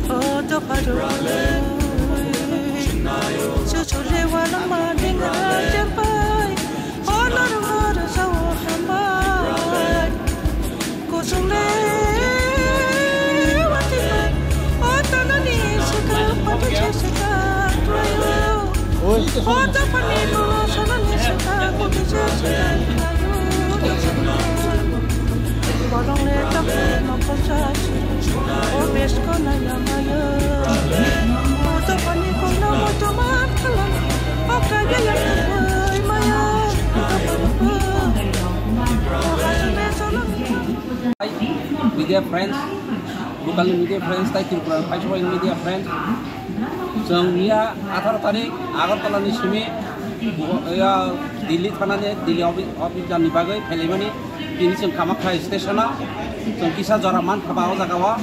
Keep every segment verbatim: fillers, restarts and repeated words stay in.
O dopha rok, chuchule walama dinga jempai, o norok no rwjao hambai. Kusung le wati bai, o tanani sika pati sika tuayo. O tapani no sanani sika pati sika tuayo. Borong le tak le mokol sa si, o besko na yamayo. O tapani kong na mo to ma khalang, o kaya ya tu bai maya. O tapani kong, o hasu le solong. Media friends, local media friends, tai Tripura ni phaisok media friends. Chwng miya atharo tarik Agartala ni simi, ya, Delhi thana ni, Delhi office, office ni bagwi phailai mani. Tini chwng Kamakhya station o chwng kisa jora mankha ba o jaga o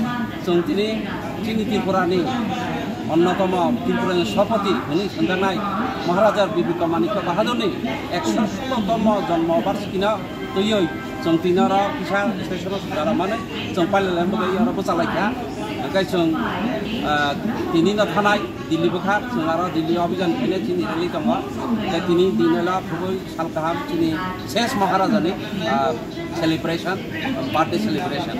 chwng tini chini Tripura ni onnotomo Tripura ni Sabhapati hwnwi swnjaknai Maharaja Bibikamanikya Bahadur ni ekso solo tomo jonmo barshiki no twiwi chwng tini oro kisa station o jora manwi chwng pailai lai bagwi oro bwchalaikha. Hwnkhe chwng, ah, tini no thanai Delhi bwkha, chwng aro Delhi o abhijan khainai chini rally tongo. Hwnkhe tini dino khubui sal kaham chini ses Maharaja ni, ah, celebration, birthday celebration.